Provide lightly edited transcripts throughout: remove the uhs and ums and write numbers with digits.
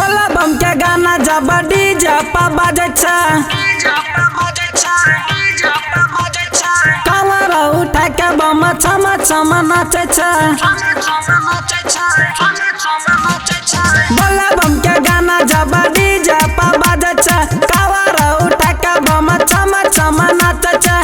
बोला बम के गाना जब डीजे पर बजै छै। कांवर उठा के बम छम छम नाचै छै। बोला बम के गाना जब डीजे पर बजै छै। कांवर उठा के बम छम छम नाचै छै।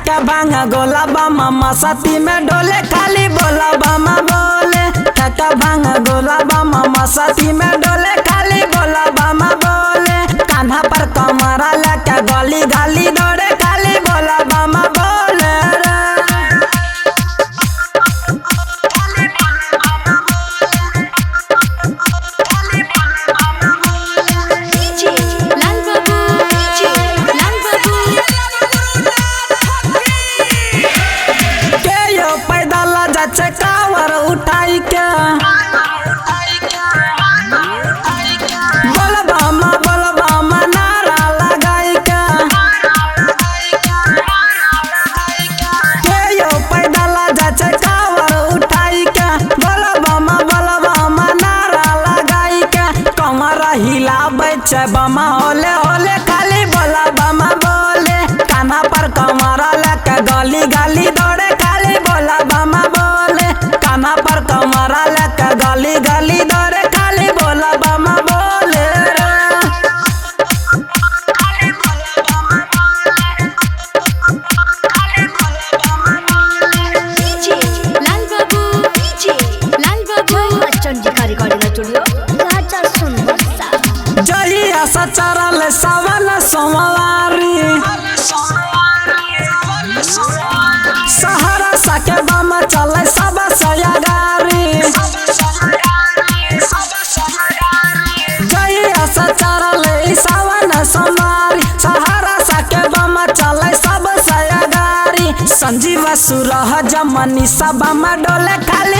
क्या भांग गोला बम मस्ती में डोले खाली बोला बम बोले। क्या भांग गोला बम मस्ती में डोले खाली बोला बम बोले। कान्हा पर कमरा लेके गली गली दौड़े खाली बोला बम बोले रे। DJ Lal Babu, DJ Lal Babu. के यो पैदल जाइ छै कांवर उठाई के। बोल बम नारा लगाई के। के यो पैदल जाइ छै कांवर उठाई के। बोल बम नारा लगाई के। कमर हिलाबै छै बम होले होले खाली बोला बम बोले। कान्हा पर कमर लेके गली गली दौड़े खाली बोला बम बोले। कान्हा पर कमर लेके गली गली दौड़े खाली बोला बम बोले रे। DJ Lal Babu, DJ Lal Babu. Chandika recording studio Raja Sonbarsa. जहिया से चढ़ल सावन सोमवारी सहरसा के बम चले सब सयागारी। जहिया से चढ़ल सावन सोमवारी सहरसा के बम चले सब सयागारी। संजीव सुरह जमनी सब बम डोले खाली